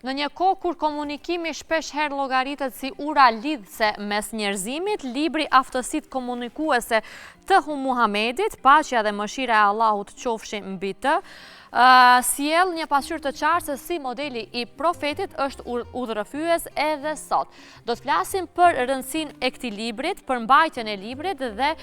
Në një kohë kur komunikimi shpesh herë llogaritet si ura lidhëse mes njerëzimit, libri Aftësitë komunikuese të Muhamedit, paqja dhe mëshira e Allahut qofshin mbi të, sjell një pasqyrë të qartë se si modeli i profetit është udhërrëfyes edhe sot. Do të flasim për rëndësinë e këtij librit, përmbajtjen e librit dhe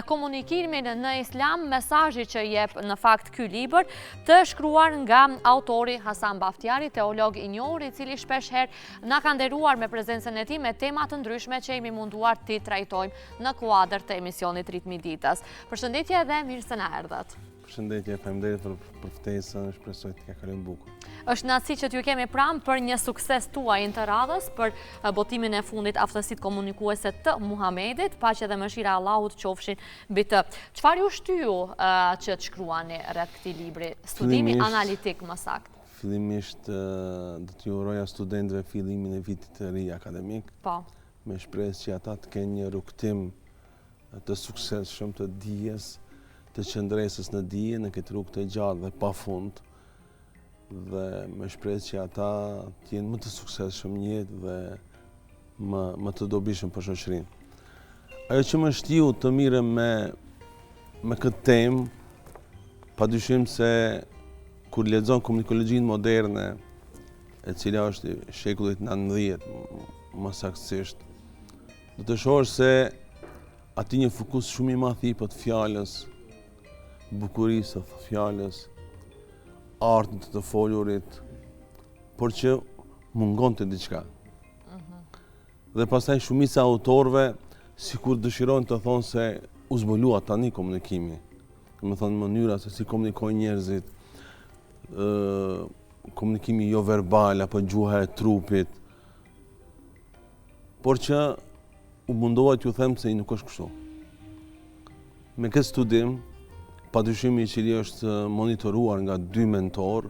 komunikimin në islam, mesazhi që jep në fakt ky libër, të shkruar nga autori Hasan Baftjari, teolog i njohur, i cili shpesh herë na ka nderuar me prezencën e tij me tema të ndryshme që jemi munduar t'i trajtojmë në kuadër të emisionit Ritmi i Ditës. Përshëndetje dhe mirë se na erdhët. Përshëndetje, faleminderit për për ftesën, shpresoj t'ia kalojmë bukur. Është kënaqësi që t'ju kemi pranë për një sukses tuajin të radhës për botimin e fundit Aftësitë komunikuese të Muhamedit, paqja dhe mëshira e Allahut qofshin mbi të. Çfarë ju shtyu që të shkruani rreth këtij libri? Studimi analitik më saktë. Fillimisht do t'ju uroja studentëve fillimin e vitit të ri akademik. Po. Me shpresë që ata të kenë një rrugëtim të suksesshëm të dijes, të qëndresës në dije në këtë rrugë të gjatë dhe pa fund dhe me shpresë që ata të jenë më të suksesshëm në jetë dhe më, më të dobishëm për shoqërinë. Ajo që më shtyu të merrem me, me këtë temë, pa dyshim se kur lexon komunikologjinë moderne, e cila është e shekullit 19, më saktësisht, Do të shohësh se aty një fokus shumë i madh i jepet fjalës, bukurisë së fjalës, artit të të folurit, por që mungonte diçka. Mhm. Dhe pastaj shumica e autorëve sikur dëshirojnë të thonë se u zbulua tani komunikimi. Domethënë mënyra se si komunikojnë njerëzit, ë komunikimi jo verbal apo gjuha e trupit, Por që u mundova t'ju them se nuk është kështu. Me këtë studim, pa dyshim i cili është monitoruar nga dy mentorë,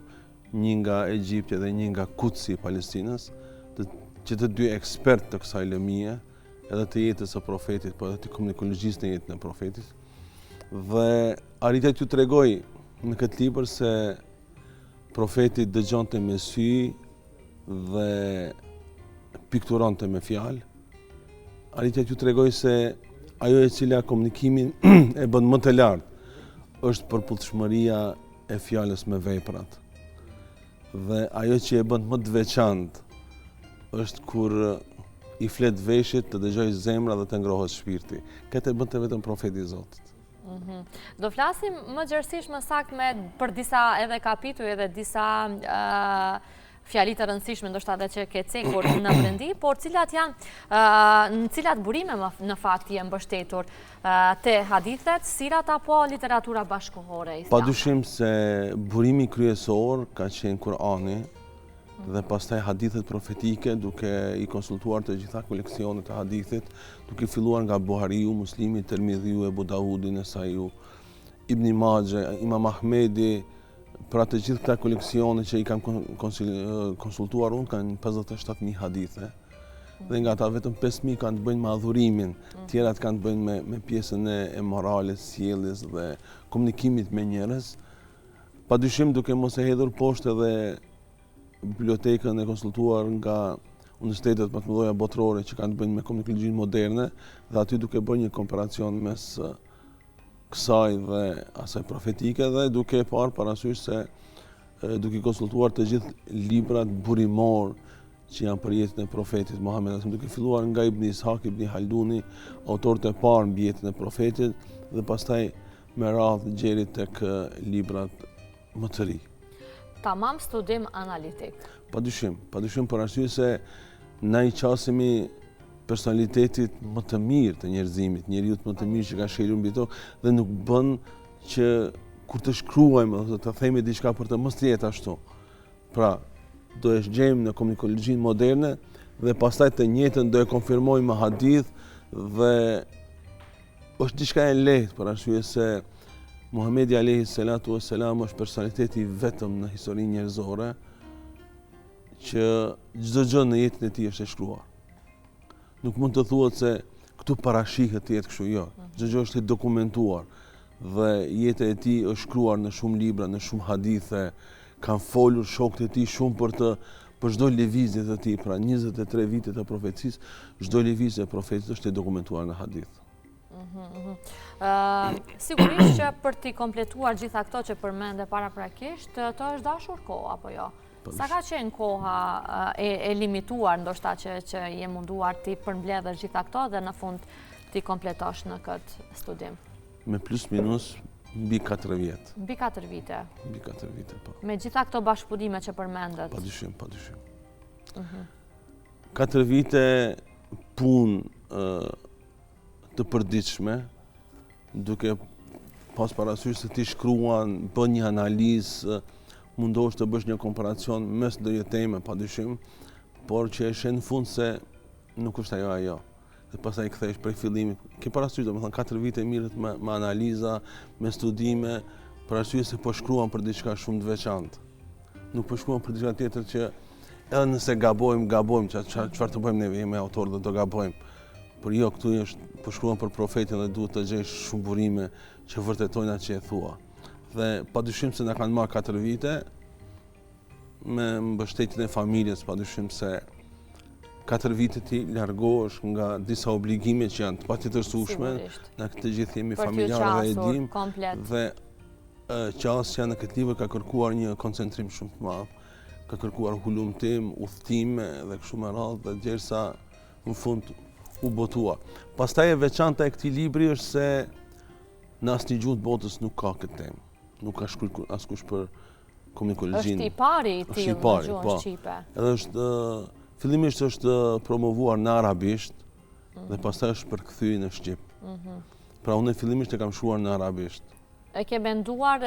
një nga Egjipti dhe një nga Kudsi i Palestinës, të, që të dy ekspertë të kësaj lëmie, edhe të jetës së profetit, po edhe të komunikologjisë në jetën e profetit. Dhe arrita t'ju tregoj në këtë libër se profeti dëgjonte me sy dhe pikturonte me fjalë. Arrita t'ju tregoj se ajo e cila komunikimin e bën më të lartë është përputhshmëria e fjalës me veprat. Dhe ajo që e bën më të veçantë është kur i flet veshit të dëgjojë zemra dhe të ngrohet shpirti. Këtë e bënte vetëm profeti i Zotit. Mhm. Do flasim më gjerësisht më saktë me për disa edhe kapituj edhe disa fjali të rëndësishme ndoshta edhe që ke cekur në brendi, por cilat janë në cilat burime në fakt je mbështetur te hadithet, sirat apo literatura bashkëkohore islame? Pa dyshim se burimi kryesor ka qenë Kurani, dhe pastaj hadithet profetike duke i konsultuar të gjitha koleksionet e hadithit, duke filluar nga Buhariu, Muslimi, Tirmidhiu, Ebu Daudi, Nesaiu, Ibni Maxhe, Imam Ahmedi, pra të gjithë këta koleksione që i kam konsultuar unë kanë 57.000 hadithe dhe nga ata vetëm 5.000 kanë të bëjnë me adhurimin, mhm. tjerat kanë të bëjnë me, me pjesën e, e moralit, sjelljes dhe komunikimit me njerëz. Pa dyshim duke mos e hedhur poshtë edhe bibliotekën e konsultuar nga universitetet më të mëdha botërore që kanë të bëjnë me komunikologjinë moderne dhe aty duke bërë një komparacion mes kësaj dhe asaj profetike dhe duke e parë parasysh se duke konsultuar të gjithë librat burimor që janë për jetën e profetit Muhammed, duke filluar nga Ibn Ishaq, Ibn Halduni, autorët e parë mbi jetën e profetit dhe pastaj me radhë deri tek librat më të ri. Tamam studim analitik. Pa dyshim, pa dyshim për arsye se na i qasemi personalitetit më të mirë të njerëzimit, njeriut më të mirë që ka shkelur mbi tokë dhe nuk bën që kur të shkruajmë ose të themi diçka për të mos të jetë ashtu. Pra, do e gjejmë në komunikologjinë moderne dhe pastaj të njëjtën do e konfirmojmë me hadith dhe është diçka e lehtë për arsye se Muhamedi alayhi salatu wassalam është personaliteti i vetëm në historinë njerëzore që çdo gjë në jetën e tij është e shkruar. Nuk mund të thuhet se këtu parashihet të jetë kështu, jo. Mhm. Çdo gjë është e dokumentuar dhe jeta e tij është shkruar në shumë libra, në shumë hadithe, kanë folur shokët e tij shumë për të. Për çdo lëvizje të tij, pra 23 vite të profecisë, çdo lëvizje e profetit është e dokumentuar në hadith. Mhm, mhm. Sigurisht që për t'i kompletuar gjitha këto që përmende paraprakisht, të është dashur kohë, apo jo? Po, Sa ka qenë koha e, e limituar, ndoshta që, që je munduar t'i përmbledhësh gjitha këto dhe në fund t'i kompletosh në këtë studim? Me plus minus mbi 4 vjet. Mbi 4 vite? Mbi 4 vite, po. Me gjitha këto bashkëpunime që përmendët? Pa dyshim, pa dyshim. Mhm. 4 vite punë të përditshme, duke pas parasysh se ti shkruan, bën një analizë, mundohesh të bësh një komparacion mes ndonjë teme, pa dyshim, por që e sheh në fund se nuk është ajo ajo. Dhe pastaj kthehesh prej fillimit. Ke parasysh, domethënë, 4 vite merret me, me analiza, me studime, për arsye se po shkruan për diçka shumë të veçantë. Nuk po shkruan për diçka tjetër që edhe nëse gabojmë, gabojmë, çfarë të bëjmë neve, jemi autorë dhe do gabojmë. Por jo, këtu është, po shkruan për profetin dhe duhet të gjesh shumë burime që vërtetojnë atë që e thua. Dhe pa dyshim se na kanë marrë 4 vite, me mbështetjen e familjes, pa dyshim se 4 vite ti largohesh nga disa obligime që janë të patjetërsueshme, na të gjithë jemi familjarë dhe e dim, dhe qasja në këtë libër ka kërkuar një koncentrim shumë të madh, ka kërkuar hulumtim, udhëtime dhe kështu me radhë dhe gjersa në fund u botua. Pastaj e veçanta e këtij libri është se në asnjë gjuhë të botës nuk ka këtë temë. Nuk ka shkruar askush për komunikologjinë. Është i pari i tillë në gjuhën po. shqipe. Edhe është fillimisht është promovuar në arabisht mm -hmm. dhe pastaj është përkthyer në shqip. Mm -hmm. Pra unë fillimisht e kam shkruar në arabisht. E ke menduar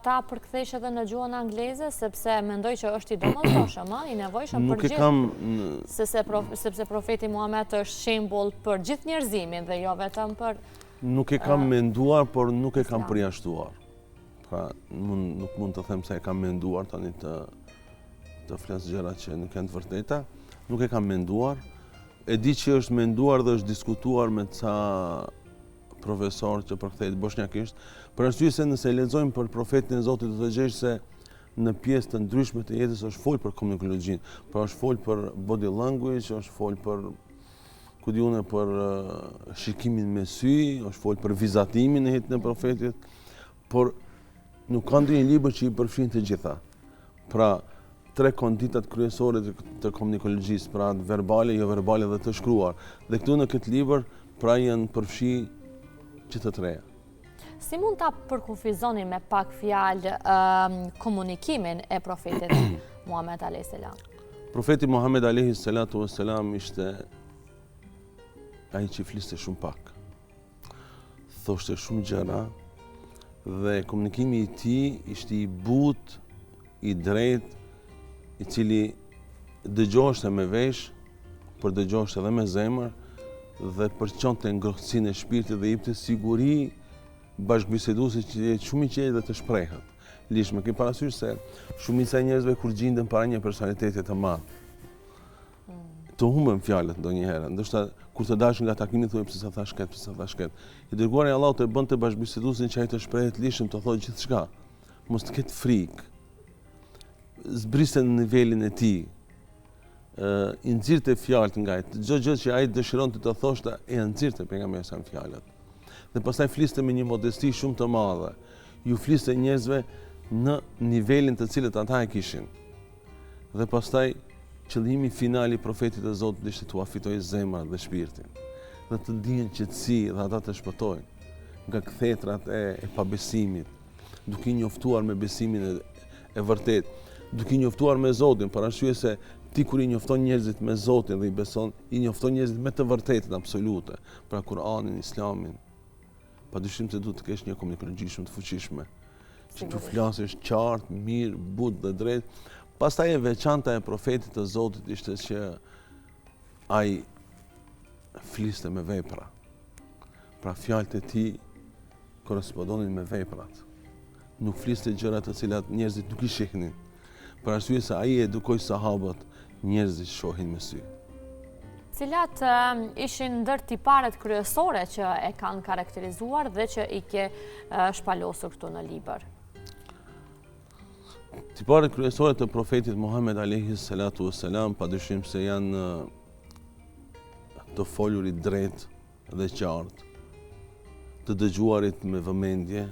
ta përkthesh edhe në gjuhën angleze, sepse mendoj që është i domosdoshëm, ë, i nevojshëm për gjithë. Nuk e kam sepse profeti Muhamet është shembull për gjithë njerëzimin dhe jo vetëm për Nuk e kam menduar, por nuk e kam përjashtuar. Pra, nuk mund të them se e kam menduar tani të të flas gjëra që nuk janë të vërteta. Nuk e kam menduar. E di që është menduar dhe është diskutuar me ca profesor që përkthehet boshnjakisht, për arsye se nëse lexojmë për profetin e Zotit do të gjesh se në pjesë të ndryshme të jetës është fol për komunikologjinë, pra është fol për body language, është fol për ku di unë për shikimin me sy, është fol për vizatimin në jetën e profetit, por nuk ka ndonjë libër që i përfshin të gjitha. Pra, tre konditat kryesore të, të komunikologjisë, pra verbale, jo verbale dhe të shkruar. Dhe këtu në këtë libër, pra janë përfshi që të treja. Si mund ta përkufizoni me pak fjalë komunikimin e profetit Muhammed a.s. Profeti Muhammed a.s. ishte ai që fliste shumë pak. Thoshte shumë gjëra dhe komunikimi i tij ishte i butë, i drejtë, i cili dëgjoheshte me vesh, por dëgjoheshte edhe me zemër dhe përçonte ngrohtësinë e shpirtit dhe jepte siguri bashkëbiseduesit që të jetë shumë i qetë dhe të shprehet. Lirshëm, ke parasysh se shumica e njerëzve kur gjinden para një personaliteti të madh, të humben fjalët ndonjëherë, ndoshta kur të dalësh nga takimi thua pse s'e thashë këtë, pse s'e thashë këtë. I dërguari i Allahut e bënte bashkëbiseduesin që ai të shprehet lirshëm, të thotë gjithçka. Mos të ketë frikë. Zbriste në nivelin e tij. Ë i nxirrte fjalët nga ai. Çdo gjë që ai dëshironte të thoshte, e nxirrte pejgamberi sa fjalët. Dhe pastaj fliste me një modesti shumë të madhe. Ju fliste njerëzve në nivelin të cilët ata e kishin. Dhe pastaj qëllimi final i profetit të Zotit ishte t'ua fitojë zemrat dhe shpirtin dhe të ndihen qetësi dhe ata të shpëtojnë nga kthetrat e, e pabesimit, duke i njoftuar me besimin e, e vërtetë, duke i njoftuar me Zotin, për arsye se ti kur i njofton njerëzit me Zotin dhe i beson, i njofton njerëzit me të vërtetën absolute, pra Kur'anin, Islamin, Pa dyshim se duhet të kesh një komunikologji shumë të fuqishme, që t'u flasësh qartë, mirë, butë dhe drejt. Pastaj e veçanta e profetit të Zotit ishte që ai fliste me vepra. Pra fjalët e tij korrespondonin me veprat. Nuk fliste gjëra të cilat njerëzit nuk i shihnin. Për arsye se ai edukoi sahabët, njerëzit shohin me sy. Cilat ishin ndër tiparet kryesore që e kanë karakterizuar dhe që i ke shpalosur këtu në libër? Tiparet kryesore të profetit Muhammed alayhi salatu wassalam padyshim se janë të folurit drejt dhe qartë, të dëgjuarit me vëmendje,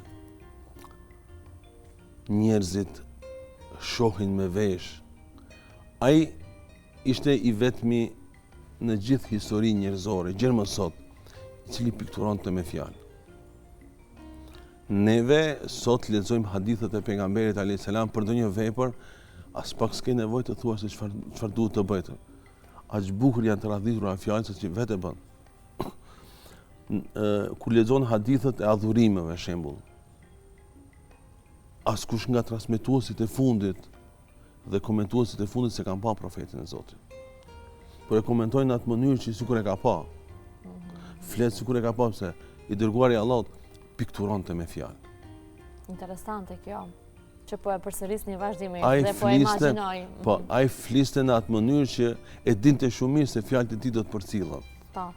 njerëzit shohin me vesh. Ai ishte i vetmi në gjithë historinë njerëzore, gjer më sot, i cili pikturonte me fjalë. Neve sot lexojmë hadithet e pejgamberit alayhis salam për ndonjë vepër, aspak s'ke nevojë të thuash se çfarë çfarë duhet të bëjë. Aq bukur janë të radhitura fjalët sa që vetë e bën. Kur lexon hadithet e adhurimeve, shembull, askush nga transmetuesit e fundit dhe komentuesit e fundit s'e kanë pa profetin e Zotit. Por e komentojnë në atë mënyrë që sikur e ka pa. Flet sikur e ka pa, se i dërguari i Allahut pikturonte me fjalë. Interesante kjo, që po e përsërisni vazhdimisht dhe po e imagjinoj. Po, mhm. ai fliste në atë mënyrë që e dinte shumë mirë se fjalët e tij do të përcillen. Po.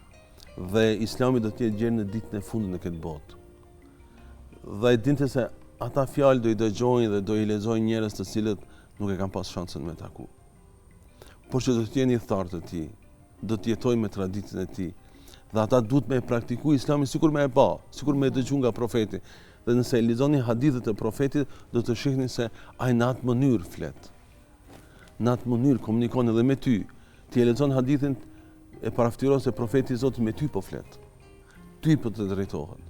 Dhe islami do të jetë gjer në ditën e fundit në këtë botë. Dhe ai dinte se ata fjalë do i dëgjojnë dhe do i lexojnë njerëz të cilët nuk e kanë pas shansën me taku. Por që do të jenë ithtarë të tij, do të jetojnë me traditën e tij. Dhe ata duhet me e praktiku islamin sikur me e pa, sikur me e dëgju nga profeti. Dhe nëse e lexoni hadithet e profetit, do të shihni se ai në atë mënyrë flet. Në atë mënyrë komunikon edhe me ty. Ti e lexon hadithin e parafytyron se profeti i Zotit me ty po flet. Ty po të drejtohet.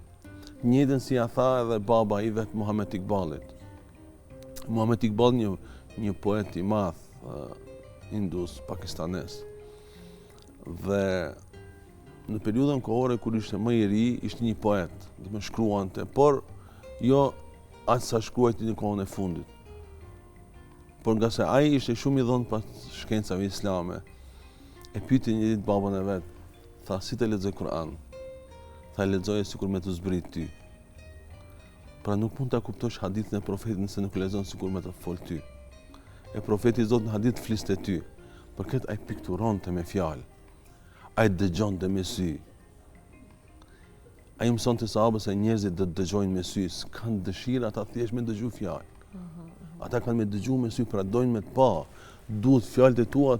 Njëjtën si ia tha edhe baba i vet Muhamet Ikbalit. Muhamet Iqbal një, një poet i madh uh, indus, pakistanez. Dhe në periudhën kohore kur ishte më i ri, ishte një poet, domethënë shkruante, por jo aq sa shkruajti në kohën e fundit. Por ngase ai ishte shumë i dhënë pas shkencave islame, e pyeti një ditë babën e vet, tha si të lexoj Kur'an? Tha lexoje sikur me të zbrit ty. Pra nuk mund ta kuptosh hadithin e profetit nëse nuk lexon sikur me të fol ty. E profeti i Zotit në hadith fliste ty. Për këtë ai pikturonte me fjalë. Ai dëgjonte me sy. Ai mësonte sahabët se njerëzit do të dëgjojnë me sy, s'kanë dëshirë ata thjesht me dëgju fjalë. Mhm, mhm. Ata kanë me dëgju me sy, pra dojnë me të pa. Duhet fjalët e tua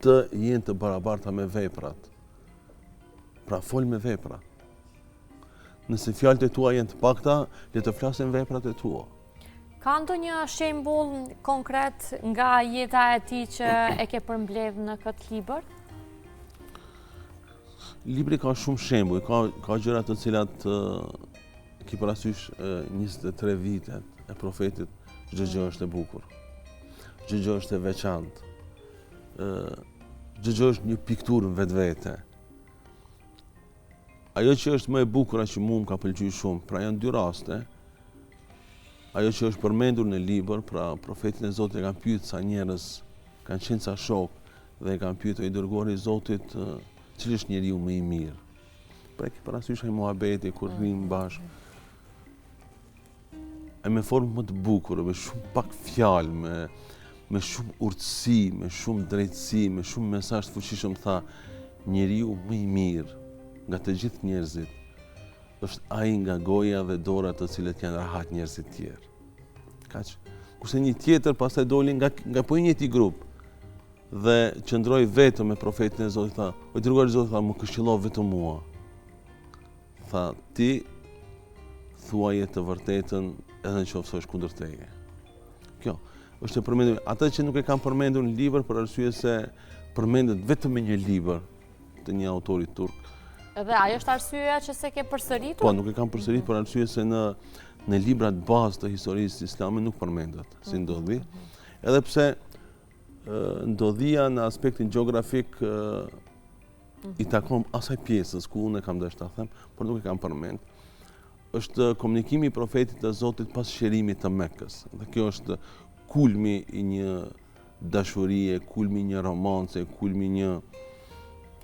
të jenë të barabarta me veprat. Pra fol me vepra. Nëse fjalët e tua janë të pakta, le të flasin veprat e tua. Ka ndonjë shembull konkret nga jeta e tij që e ke përmbledh në këtë libër? Libri ka shumë shembuj, ka, ka gjëra të cilat ki parasysh 23 vitet e profetit, çdo gjë është e bukur. Çdo gjë është e veçantë. Çdo gjë është një pikturë në vetvete. Ajo që është më e bukura që mua më ka pëlqyer shumë, pra janë dy raste. Ajo që është përmendur në libër, pra profetin e Zotit e kanë pyetur ca njerëz, kanë qenë ca shokë dhe e kanë pyetur i dërguari i Zotit, cili është njeriu më i mirë. Pra e ke parasysh ai muhabeti kur rrimë bashkë. E me formë më të bukur, me shumë pak fjalë, me me shumë urtësi, me shumë drejtësi, me shumë mesazh të fuqishëm tha, njeriu më i mirë nga të gjithë njerëzit është ai nga goja dhe dora të cilët janë rahat njerëzit tjerë. Kaq. Kurse një tjetër pastaj doli nga nga po i njëjti grup dhe qëndroi vetëm me profetin e Zotit tha, o i dërguari i Zotit tha, më këshillo vetëm mua. Tha, ti thuaje të vërtetën edhe në qoftë se është kundër teje. Kjo është e përmendur. Atë që nuk e kam përmendur në libër për arsye se përmendet vetëm me një libër të një autori turk. Edhe ajo është arsyeja që s'e ke përsëritur? Po, nuk e kam përsëritur për arsye se në në librat bazë të historisë islame nuk përmendet si mhm, ndodhi. Mhm. Edhe pse ndodhia në aspektin gjeografik i takon asaj pjesës ku unë e kam dashur ta them, por nuk e kam përmend, është komunikimi i profetit të Zotit pas çlirimit të Mekës. Dhe kjo është kulmi i një dashurie, kulmi i një romance, kulmi i një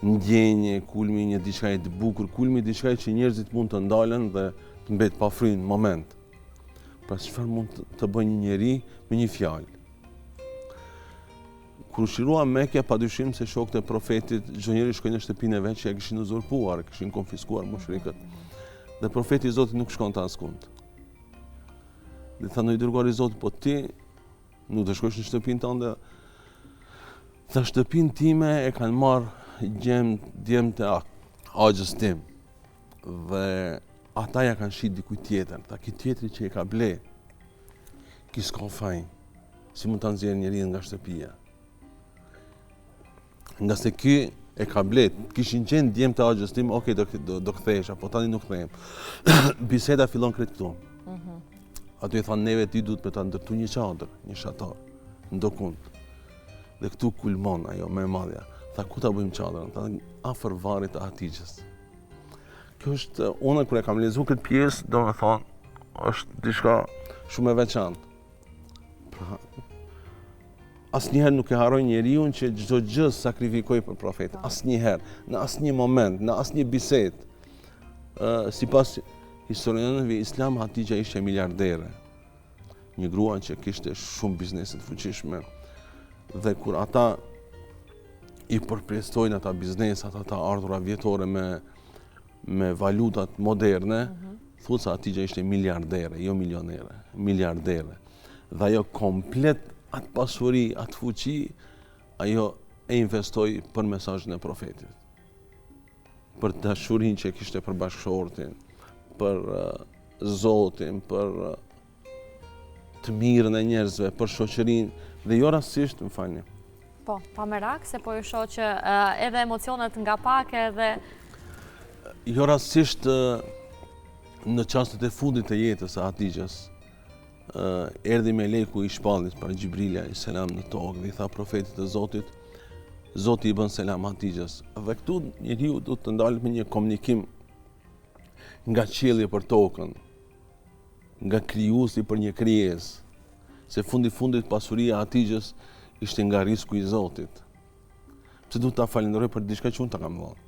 ndjenje, kulmi i një diçkaje të bukur, kulmi i diçkaje që njerëzit mund të ndalen dhe të mbet pa frymë në moment. Pra çfarë mund të bëjë një njeri me një fjalë? Kur u çlirua Mekja, padyshim se shokët e profetit, çdo njeri shkoi në shtëpinë e vet që ja kishin uzurpuar, kishin konfiskuar mushrikët. Dhe profeti i Zotit nuk shkonte askund. Dhe thanë i dërguari i Zotit, po ti. Nuk do shkosh në shtëpinë tënde. Tha shtëpinë time e kanë marrë djem, djemtë e axhës tim. Dhe ata ja kanë shit dikujt tjetër. Tha ky tjetri që e ka ble, ky s'ka faj. Si mund ta nxjerrë njeriun nga shtëpia? Ngase ky e ka ble, kishin qenë djemtë e axhës tim, ok, do, do, do kthehesha, po tani nuk kthehem. Biseda fillon krejt këtu. Mm -hmm. Ato i thanë neve ti duhet me ta ndërtu një çadër, një shator, ndokund. Dhe këtu kulmon ajo më e madhja. Tha ku ta bëjmë çadrën? Tha afër varrit të Hatixhes. Kjo është unë kur e kam lexuar këtë pjesë, domethënë, është diçka shumë e veçantë. Pra, asnjëherë nuk e harroj njeriun që çdo gjë sakrifikoi për profetin. Po. Asnjëherë, në asnjë moment, në asnjë bisedë. Ë sipas historianëve islam Hatixha ishte miliardere. Një grua që kishte shumë biznese të fuqishme dhe kur ata i përpjestojnë ata biznesat, ata ardhura vjetore me me valutat moderne, mm -hmm. thuhet se Hatixha ishte miliardere, jo milionere, miliardere. Dhe ajo komplet atë pasuri, atë fuqi, ajo e investoi për mesazhin e profetit. Për dashurinë që kishte për bashkëshortin, për uh, Zotin, për uh, të mirën e njerëzve, për shoqërinë dhe jo rastësisht, më falni. Po, pa merak, se po ju shoh që edhe emocionet nga pak edhe... Jo rastësisht në çastet e fundit të jetës së Hatixhes, erdhi meleku i shpalljes pra Xhibrili alejhi selam në tokë dhe i tha profetit të Zotit, Zoti i bën selam Hatixhes. Dhe këtu njeriu duhet të ndalet me një komunikim nga qielli për tokën, nga krijuesi për një krijesë, se fundi fundit pasuria e Hatixhes ishte nga risku i Zotit. Pse duhet ta falënderoj për diçka që unë ta kam dhënë?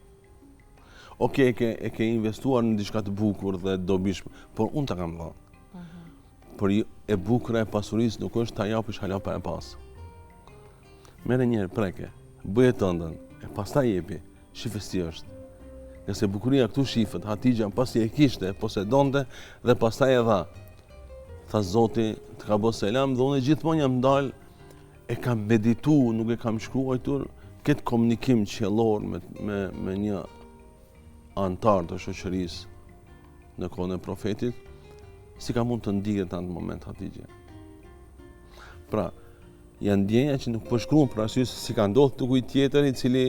Ok, e ke, e ke investuar në diçka të bukur dhe të dobishme, por unë ta kam dhënë. Mm -hmm. Por e bukura e pasurisë nuk është ta japësh hala pa e pasë. Merre njëherë preke, bëje tëndën, e pastaj jepi, shife si është. Ngase bukuria këtu shifet, Hatixha pasi e kishte, posedonte dhe pastaj e dha. Tha Zoti, të ka bo selam dhe unë gjithmonë jam ndalë, e kam meditu, nuk e kam shkruajtur, këtë komunikim qiellor me, me, me një anëtar të shoqërisë në kohën e profetit, si ka mund të ndihet në atë moment Hatixhja. Pra, janë ndjenja që nuk përshkruhen për arsye se s'i ka ndodhur dikujt tjetër i cili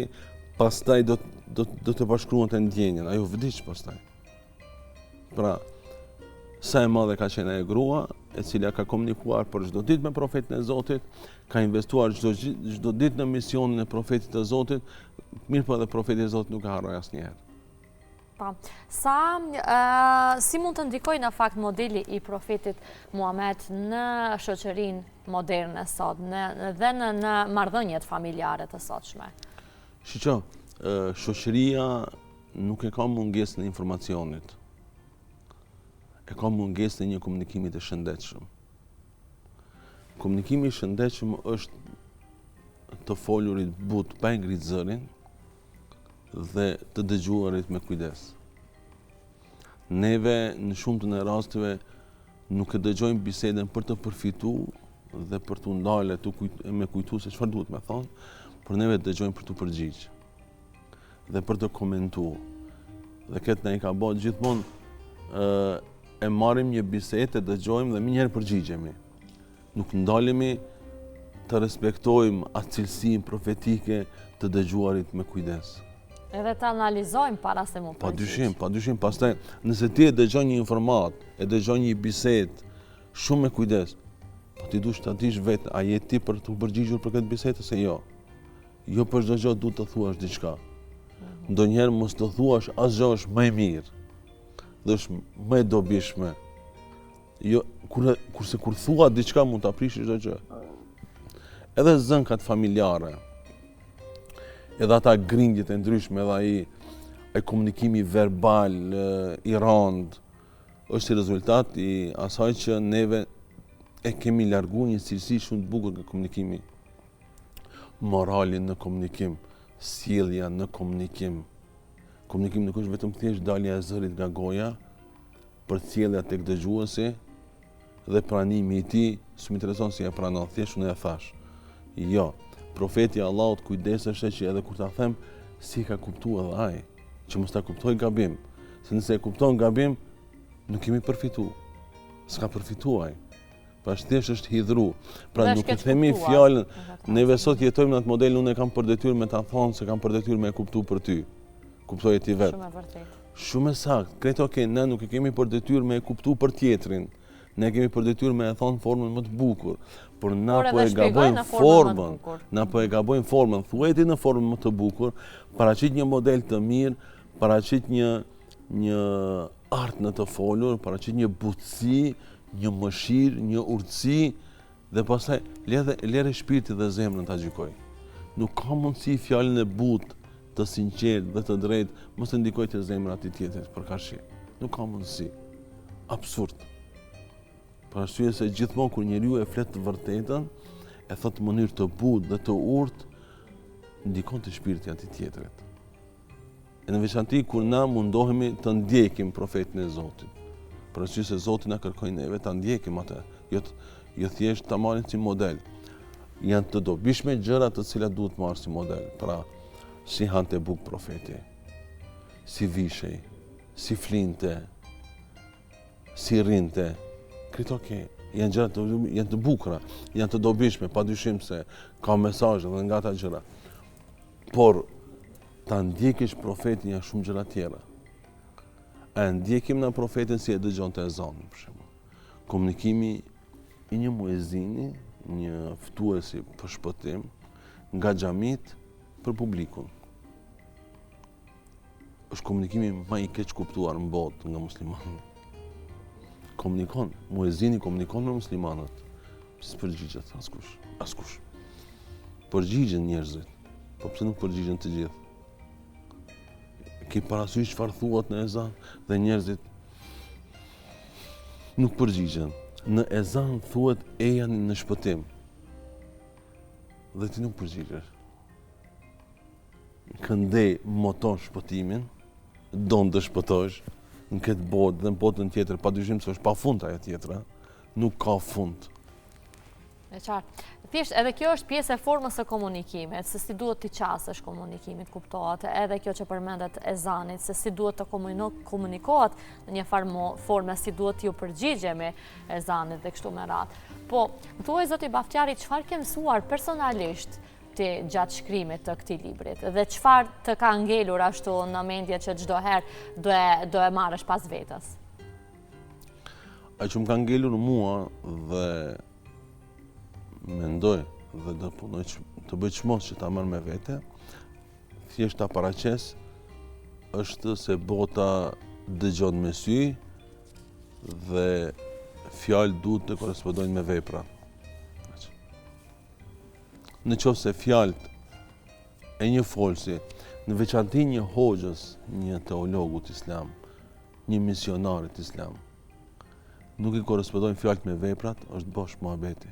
pastaj do do do të përshkruante ndjenjën, ajo vdiq pastaj. Pra, sa e madhe ka qenë ajo grua, e cila ka komunikuar për çdo ditë me profetin e Zotit, ka investuar çdo çdo ditë në misionin e profetit të Zotit, mirëpo edhe profeti i Zotit nuk e harroi asnjëherë. Po. Sa, si mund të ndikojë në fakt modeli i profetit Muhamed në shoqërinë moderne sot, në, dhe në, në marrëdhëniet familjare të sotshme? Shiqo, shoqëria nuk e ka mungesën e informacionit. E ka mungesën e një komunikimi të shëndetshëm. Komunikimi i shëndetshëm është të folurit butë pa e ngrit zërin, dhe të dëgjuarit me kujdes. Neve në shumtën e rasteve nuk e dëgjojmë bisedën për të përfitu dhe për t'u ndalë të kujt, me kujtu se çfarë duhet me thonë, por neve dëgjojmë për t'u përgjigj dhe për të komentu. Dhe këtë na i ka bo gjithmonë e marrim një bisedë, e dëgjojmë dhe menjëherë përgjigjemi. Nuk ndalemi të respektojmë atë cilësinë profetike të dëgjuarit me kujdes. Edhe të analizojmë para se m'u përgjigj. Pa dyshim, pa dyshim, pastaj, nëse ti e dëgjon një informatë, e dëgjon një bisedë, shumë me kujdes, po ti duhesh ta dish vetë, a je ti për t'u përgjigjur për këtë bisedë, ose jo. Jo për çdo gjë duhet të thuash diçka. Mhm. Ndonjëherë mos të thuash asgjë është më e mirë dhe është më e dobishme. Jo, kur, kurse kur thua diçka mund ta prishësh çdo gjë. Edhe zënkat familjare, edhe ata grindjet e ndryshme, edhe ai ai komunikimi verbal i randë, është si rezultat i asaj që neve e kemi largu një cilësi shumë të bukur nga komunikimi. Morali në komunikim, sjellja në komunikim. Komunikim nuk është vetëm thjesht dalja e zërit nga goja, përcjellja tek dëgjuesi. Dhe pranimi i tij, s'më intereson si e pranon, thjesht unë e thashë. Jo, profeti i Allahut kujdeseshe që edhe kur ta them, si e ka kuptu edhe ai, që mos ta kuptojë gabim. Se nëse e kupton gabim, nuk kemi përfitu. S'ka përfitu ai. Pra thjesht është hidhru. Pra nuk e themi fjalën, neve sot jetojmë në atë model, unë e kam për detyrë me ta thonë, s'e kam për detyrë me e kuptu për ty. Kuptoje ti vetë. Shumë e vërtetë. Shumë e saktë. Krejt okej, ne nuk e kemi për detyrë me e kuptu për tjetrin. Ne kemi për detyrë me e thonë formën më të bukur. Por na po e gabojmë formën. Na po e gabojmë formën. Thuaje ti në formën më të bukur, paraqit një model të mirë, paraqit një një art në të folur, paraqit një butësi, një mëshirë, një urtësi dhe pastaj lere lere shpirtin dhe zemrën ta gjykojë. Nuk ka mundësi fjalën e butë, të sinqertë dhe të drejtë mos të ndikojë te zemra e atij tjetrit përkarshi. Nuk ka mundësi. Absurd. Për arsye se gjithmonë kur njeriu e flet të vërtetën, e thotë në mënyrë të butë dhe të urtë, ndikon te shpirti i atij tjetrit. E në veçanti kur na mundohemi të ndjekim profetin e Zotit. Për arsye se Zoti na kërkoi neve ta ndjekim atë, jo të, jo thjesht ta marrim si model. Janë të dobishme gjëra të cilat duhet marrë si model. Pra, si hante bukë profeti, si vishej, si flinte, si rrinte, krejt okej. Janë gjëra të janë të bukura, janë të dobishme, pa dyshim se ka mesazhe dhe nga ata gjëra. Por ta ndjekish profetin janë shumë gjëra tjera. A e ndjekim na profetin si e dëgjonte ezanin, për shembull. Komunikimi i një muezini, një ftuesi për shpëtim, nga xhamitë për publikun. Është komunikimi ma i keqkuptuar në botë nga muslimanët. Komunikon, muezini komunikon me muslimanët. S'përgjigjet askush, askush. Përgjigjen njerëzit, po pse nuk përgjigjen të gjithë? Ke parasysh çfarë thuhet në ezan dhe njerëzit nuk përgjigjen. Në ezan thuhet ejani në shpëtim. Dhe ti nuk përgjigjesh. Këndej moton shpëtimin, don të shpëtosh në këtë botë dhe në botën tjetër, pa dyshim se është pa fund ajo tjetra, nuk ka fund. E qartë. Thjesht edhe kjo është pjesë e formës së komunikimit, se si duhet t'i qasesh komunikimit, kuptohet, edhe kjo që përmendet ezanit, se si duhet të komunikohet në një farë forme, si duhet t'iu përgjigjemi ezanit dhe kështu me radhë. Po, më thuaj zoti Baftjari, çfarë ke mësuar personalisht ti gjatë shkrimit të këtij librit dhe çfarë të ka ngelur ashtu në mendje që çdo herë do e do e marrësh pas vetes? Ajo që më ka ngelur mua dhe mendoj dhe do punoj që, të bëj çmos që ta marr me vete, thjesht ta paraqes është se bota dëgjon me sy dhe fjalët duhet të korrespondojnë me vepra. Në qoftë se fjalët e një folësi, në veçanti një hoxhës, një teologut islam, një misionarit islam, nuk i korrespondojnë fjalët me veprat, është bosh muhabeti.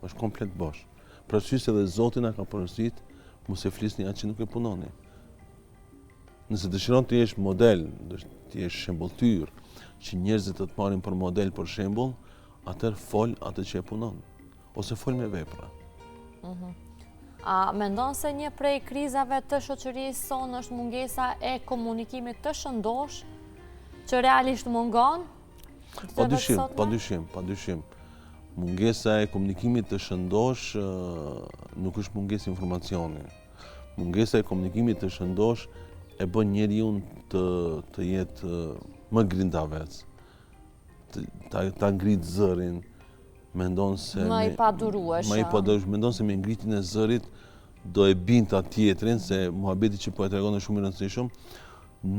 Është komplet bosh. Për arsye se edhe Zoti na ka porosit, mos e flisni atë që nuk e punoni. Nëse dëshiron të jesh model, të jesh shembulltyrë, që njerëzit të të marrin për model për shembull, atëherë fol atë që e punon. Ose fol me vepra. Mhm. A mendon se një prej krizave të shoqërisë sonë është mungesa e komunikimit të shëndoshë, që realisht mungon? Pa dyshim, pa dyshim, pa dyshim. Mungesa e komunikimit të shëndoshë nuk është mungesë informacioni. Mungesa e komunikimit të shëndoshë e bën njeriun të, të jetë më grindavec, ta, ta ngrit zërin, mendon se... Më i padurueshëm. Më i padurueshëm, mendon se me ngritjen e zërit do e bind atë tjetrin, se muhabeti që po e tregon është shumë i rëndësishëm,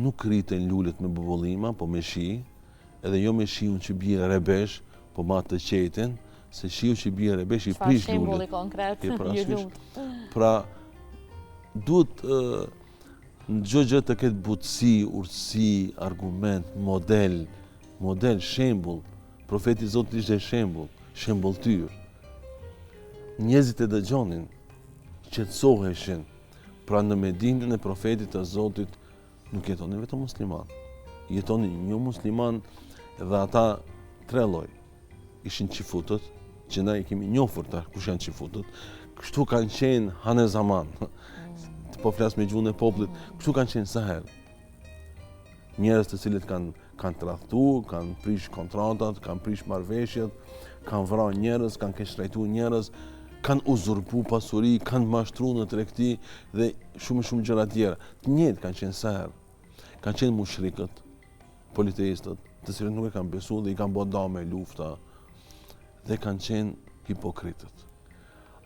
nuk rriten lulet me bubullima, po me shi, edhe jo me shiun që bie rrebesh, po me atë të qetin, se shiu që bie rrebesh i prish lulet. Shembulli konkret, ju lumtë. Pra, duhet në çdo gjë të ketë butësi, urtësi, argument, model, model, shembull, Profeti i Zotit ishte shembull, shembulltyrë. Njerëzit e dëgjonin, qetësoheshin. Pra në Medinën e profetit të Zotit nuk jetonin vetëm muslimanë. Jetonin jomuslimanë dhe ata tre lloj. ishin çifutët, që na i kemi njofur tash kush janë çifutët, kështu kanë qenë hanë zaman. Mm. Po flas me gjuhën e popullit, kështu kanë qenë sa herë. Njerëz të cilët kanë kanë tradhtu, kanë prish kontratat, kanë prish marrëveshjet, kanë vra njerëz, kanë keqtrajtu njerëz, kanë uzurpu pasuri, kanë mashtru në tregti dhe shumë shumë gjëra tjera. Të njëjtë kanë qenë sa herë. Kanë qenë mushrikët, politeistët, të cilët nuk e kanë besu dhe i kanë bo dame lufta dhe kanë qenë hipokritët.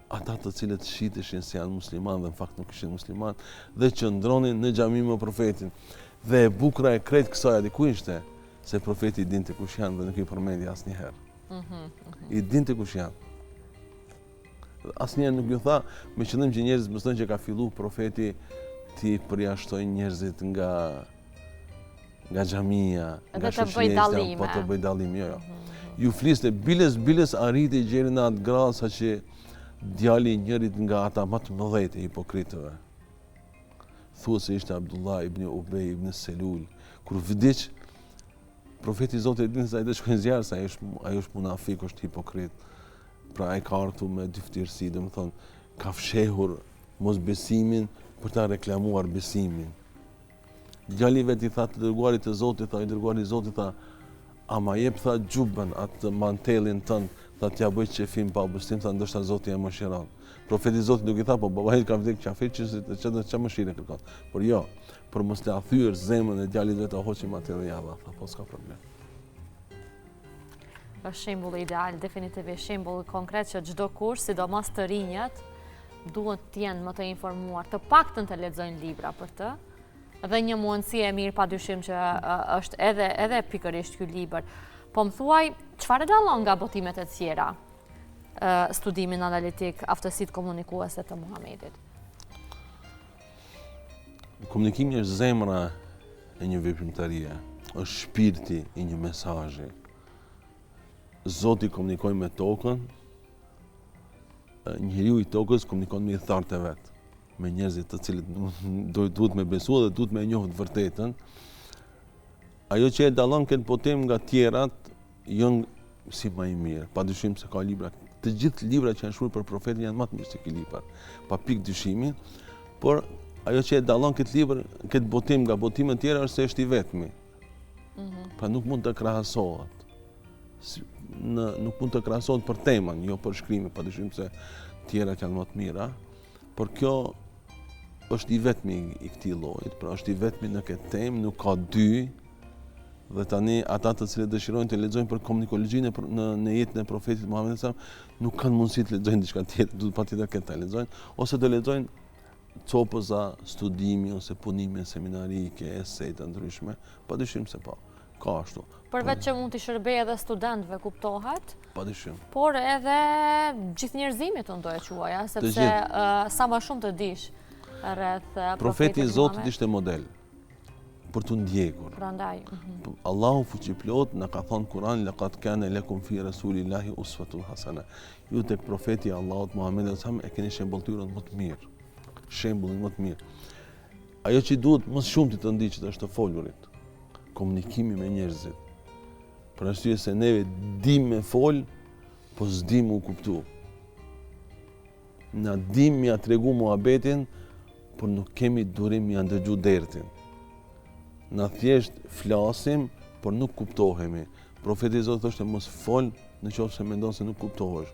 Ata të cilët shiteshin se janë musliman dhe në fakt nuk ishin musliman dhe qëndronin në xhami me profetin. Dhe e bukura e krejt kësaj aty ku ishte, se profeti i dinte kush janë dhe nuk i përmendi asnjëherë. Mm -hmm, mm -hmm. I dinte kush janë. Dhe asnjëherë nuk ju tha, me qëllim që njerëzit mos thonë që ka fillu profeti t'i përjashtojë njerëzit nga nga xhamia, nga shoqëria islame, po të bëjë dallim, jo, jo. Mhm. Ju fliste biles biles arriti deri në atë gradë saqë djali i njërit nga ata më të mëdhenjtë e hipokritëve. Thuhet se ishte Abdullah ibn Ubej ibn Selul. Kur vdiq, profeti i Zotit e dinte se ai do shkojë në zjarr, se ai është ai është munafik, është hipokrit. Pra ai ka ardhur me dyftyrësi, domethënë ka fshehur mosbesimin për ta reklamuar besimin. Djali i vet i tha të dërguarit të Zotit, tha i dërguari i Zotit, tha, a ma jep, tha, xhubën, atë mantelin tënd, tha, t'ia bëj qefin babës tim, tha, ndoshta Zoti e mëshiron. Profeti i Zotit nuk i tha, po baba yt ka vdek qafir, që, që, që, që mëshirë kërkon. Por jo, për mos t'ia thyer zemrën e djalit vet, e hoqi mantelin ia dha, tha, po s'ka problem. Është shembull ideal, definitivisht shembull konkret që çdokush, sidomos të rinjët, duhet të jenë më të informuar, të paktën të lexojnë libra për të. Dhe një mundësi e mirë padyshim që është edhe edhe pikërisht ky libër. Po më thuaj, çfarë e dallon nga botimet e tjera? studimin analitik, aftësitë komunikuese të Muhamedit. Komunikimi është zemra e një veprimtarie, është shpirti i një mesazhi. Zoti komunikoi me tokën, njeriu i tokës komunikon me ithtarët e vet, me njerëzit të cilët duhet me besu dhe duhet me e njohë të vërtetën. Ajo që e dallon këtë botim nga tjerat, jo si ma i mirë, pa dyshim se ka libra, të gjithë librat që janë shkruar për profetin janë më të mirë se ky libër, pa pikë dyshimi, por ajo që e dallon këtë libër, këtë botim nga botimet tjera është se është i vetmi. Mm -hmm. Pra nuk mund të krahasohet. Si, në, nuk mund të krahasohet për temën, jo për shkrimin, pa dyshim se tjerat janë më të mira, por kjo është i vetmi i këtij llojit, pra është i vetmi në këtë temë, nuk ka dy, dhe tani ata të cilët dëshirojnë të lexojnë për komunikologjinë në në jetën e profetit Muhammed sa nuk kanë mundësi të lexojnë diçka tjetër, duhet patjetër këtë ta lexojnë ose të lexojnë copëza studimi ose punime seminarike, esej të ndryshme, padyshim se po. Ka ashtu. Përveç që mund t'i shërbejë edhe studentëve, kuptohet? Padyshim. Por edhe gjithë njerëzimit unë do e quaja, sepse sa më shumë të dish rreth profetit Profeti i Zotit ishte model për t'u ndjekur. Prandaj. Mhm. Allahu fuqiplotë na ka thënë Kur'an laqad kana lakum fi rasulillahi uswatun hasana. Ju tek profeti i Allahut Muhamedi sallallahu alaihi wasallam e keni shembulltyrën më të mirë. Shembullin më të mirë. Ajo që duhet më së shumti të ndiqet është të folurit, komunikimi me njerëzit. Për arsye se neve dim me fol, po s'dim u kuptu. Na dim me ia tregu muhabetin, por nuk kemi durim me ia ndëgju dertin. Na thjesht flasim, por nuk kuptohemi. Profeti i Zotit thoshte mos fol në qoftë se mendon se nuk kuptohesh.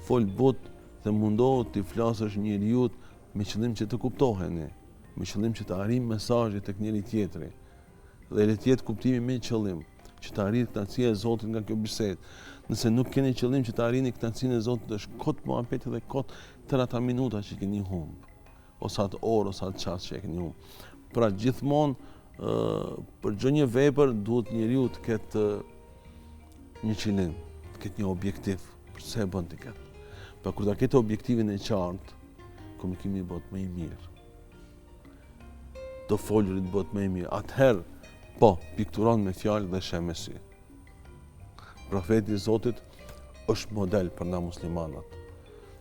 Fol butë dhe mundohu t'i flasësh njeriut me qëllim që të kuptoheni, me qëllim që të arrijë mesazhi tek njëri tjetri. Dhe le të jetë kuptimi me qëllim që të arrijë kënaqësia e Zotit nga kjo bisedë. Nëse nuk keni qëllim që të arrini kënaqësinë e Zotit, është kot muhabeti dhe kot tërë ata minuta që keni humb, ose atë orë ose atë çast që e keni humb. Pra gjithmonë për çdo një vepër duhet njeriu të ketë një qëllim, të ketë një objektiv, përse e bën ti këtë. Pra kur ta ketë objektivin e qartë, komunikimi bëhet më i mirë. Të folurit bëhet më i mirë. Atëherë, po, pikturon me fjalë dhe sheh me sy. Profeti i Zotit është model për na muslimanët.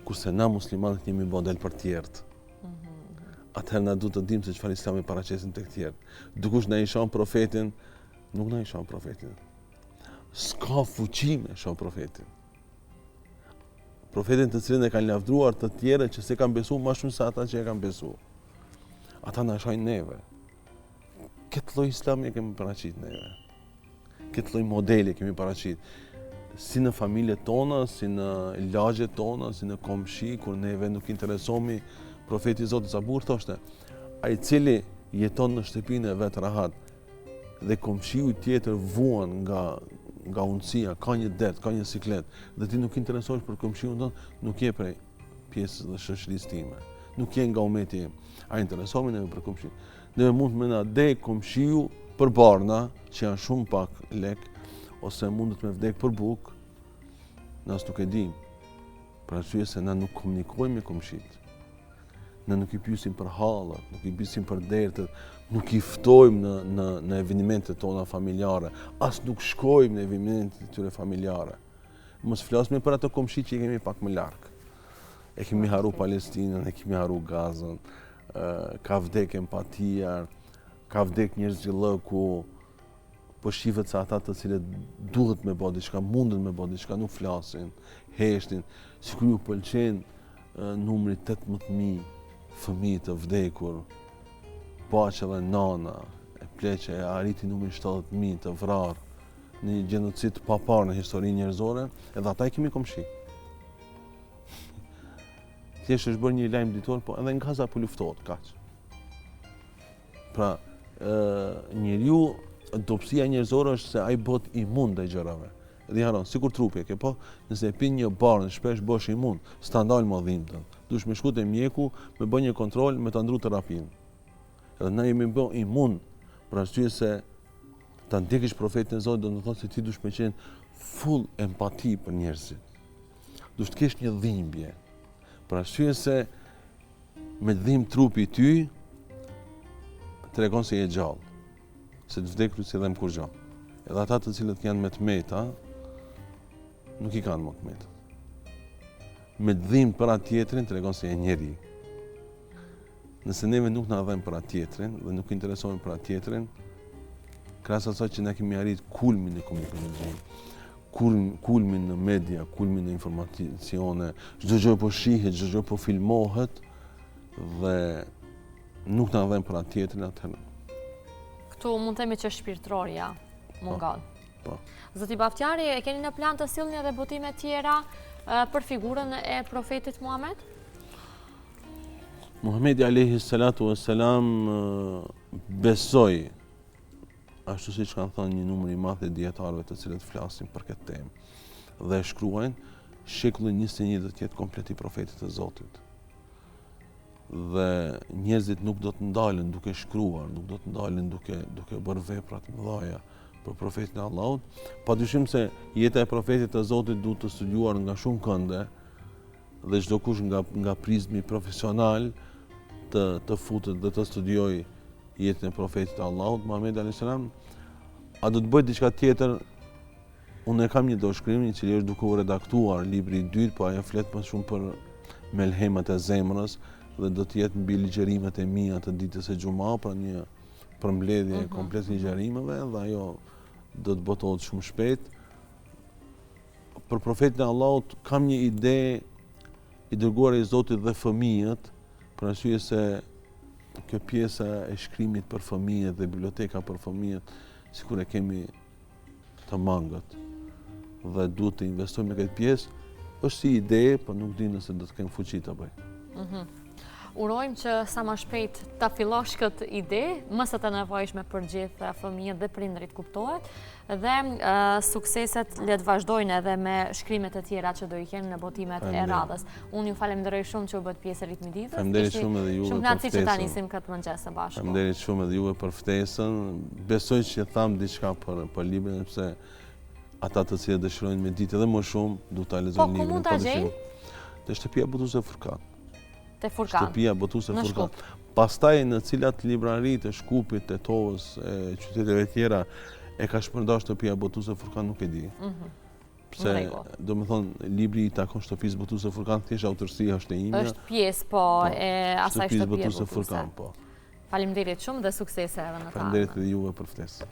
Kurse na muslimanët jemi model për tjerët. Mhm. Atëherë na duhet të dimë se çfarë islami paraqesim tek tjerët. Dikush na i shan profetin, nuk na i shan profetin. S'ka fuqi me sha profetin. Profetin të cilin e kanë lavdruar të tjerët që s'e kanë besu ma shumë se ata që e kanë besu. Ata na shajnë neve. Këtë lloj islami e kemi paraqit neve. Këtë lloj modeli kemi paraqit. Si në familjet tona, si në lagjet tona, si në komshi, kur neve nuk interesohemi profeti i Zotit sa bukur thoshte, ai i cili jeton në shtëpinë e vet rahat dhe komshiu tjetër vuan nga nga unësia, ka një dert, ka një siklet dhe ti nuk interesohesh për komshiun tënd, nuk je prej pjesës dhe shoqërisë time. Nuk je nga umeti im. A interesohemi neve për komshiun? Neve mund me na dek komshiu për barna, që janë shumë pak lek, ose mundet me vdek për bukë, na as nuk e dim. Për arsye se na nuk komunikojmë me komshit. Na nuk i pyesim për hallet, nuk i pyesim për dertet, nuk i ftojmë në në në evenimentet tona familjare, as nuk shkojmë në evenimentet e tyre familjare. Mos flasim për ato komshi që i kemi pak më larg. E kemi harru Palestinën, e kemi harru Gazën, ka vdek empatia, ka vdek njerëzillëku, po shifet se ata të cilët duhet me bo diçka, munden me bo diçka, nuk flasin, heshtin, sikur ju pëlqen numri 18.000 fëmijë të vdekur, po aq edhe nana e pleq e arriti numri 70.000 të vrarë në një gjenocid të paparë në historinë njerëzore, edhe ata i kemi komshi. Thjesht është bërë një lajm ditor, po edhe në Gaza po luftohet, kaq. Pra, njeriu, dobësia njerëzore është se ai bëhet imun ndaj gjërave. Edhe i harron, sikur trupi e ke, po, nëse e pin një barnën shpesh bëhesh imun, s'ta ndal më dhimbjen. Duhesh me shku te mjeku, me bë një kontroll, me ta ndru terapinë. Edhe na jemi bë imun, për arsye se ta ndjekësh profetin e Zotit do të thotë se ti duhesh me qenë full empati për njerëzit. Duhesh të kesh një dhimbje. Për arsye se me të dhimb trupi ty, tregon se je gjallë. Se të vdekurit s'i dhemb kurgjo. Edhe ata të cilët janë me të meta, nuk i kanë më të meta. Me të dhimb për atë tjetrin, tregon se je njeri. Nëse neve nuk na dhemb për atë tjetrin dhe nuk interesohemi për atë tjetrin, krahas asaj që ne kemi arrit kulmin në komunikim, kulmin në media, kulmin në informacione, çdo gjë po shihet, çdo gjë po filmohet dhe nuk na dhemb për atë tjetrin atëherë. Këtu mund të themi që shpirtërorja mungon. Po. po. Zoti Baftjari, e keni në plan të sillni edhe botime tjera për figurën e profetit Muhamed? Muhamedi alayhi salatu wassalam besoj ashtu siç kanë thënë një numër i madh i dijetarëve të cilët flasin për këtë temë dhe shkruajnë, shekulli 21 do të jetë komplet i profetit të Zotit. Dhe njerëzit nuk do të ndalen duke shkruar, nuk do të ndalen duke duke bërë vepra të mëdha për profetin e Allahut. Padyshim se jeta e profetit të Zotit duhet të studiuar nga shumë kënde, dhe çdokush nga nga prizmi profesional të të futet dhe të studiojë jetën e profetit të Allahut Muhammed alayhis salam a do të bëj diçka tjetër unë e kam një dorëshkrim i cili është duke u redaktuar libri i dytë po ajo flet më shumë për melhemet e zemrës dhe do të jetë mbi ligjërimet e mia të ditës së xhuma pra një përmbledhje mm -hmm. komplet ligjërimeve dhe ajo do të botohet shumë shpejt Për profetin e Allahut kam një ide i dërguari i Zotit dhe fëmijët, për arsye se kjo pjesa e shkrimit për fëmijët dhe biblioteka për fëmijët, sikur e kemi të mangët dhe duhet të investojmë në këtë pjesë, është si ide, po nuk di nëse do të kem fuqi ta bëj. Mhm. Urojmë që sa më shpejt ta fillosh këtë ide, më se të nevojshme për gjithë fëmijët dhe prindërit kuptohet, dhe sukseset le të vazhdojnë edhe me shkrimet e tjera që do i kemi në botimet e radhës. Unë ju falemnderoj shumë që u bëtë pjesë e ritmit të ditës. Faleminderit shumë edhe juve për ftesën. Shumë kënaqësi që ta nisim këtë mëngjes së bashku. Faleminderit shumë edhe juve për ftesën. Besoj që thamë diçka për për librin, sepse ata të cilët dëshirojnë me ditë edhe më shumë, duhet ta lexojnë librin. Po, ku mund ta gjejnë? Te shtëpia botuese Furkan. Te Furkan. Shtëpia botuese Furkan. Pastaj në cilat librari të Shkupit, Tetovës, e qyteteve tjera e ka shpërndarë shtëpia botuese Furkan nuk e di. Mhm. Pse, domethënë, libri i takon shtëpisë botuese Furkan, thjesht autorësia është e imja. Është pjesë, po, po e asaj shtëpie botuese. Furkan, po. Faleminderit shumë dhe suksese edhe në të ardhmen. Faleminderit edhe juve për ftesë.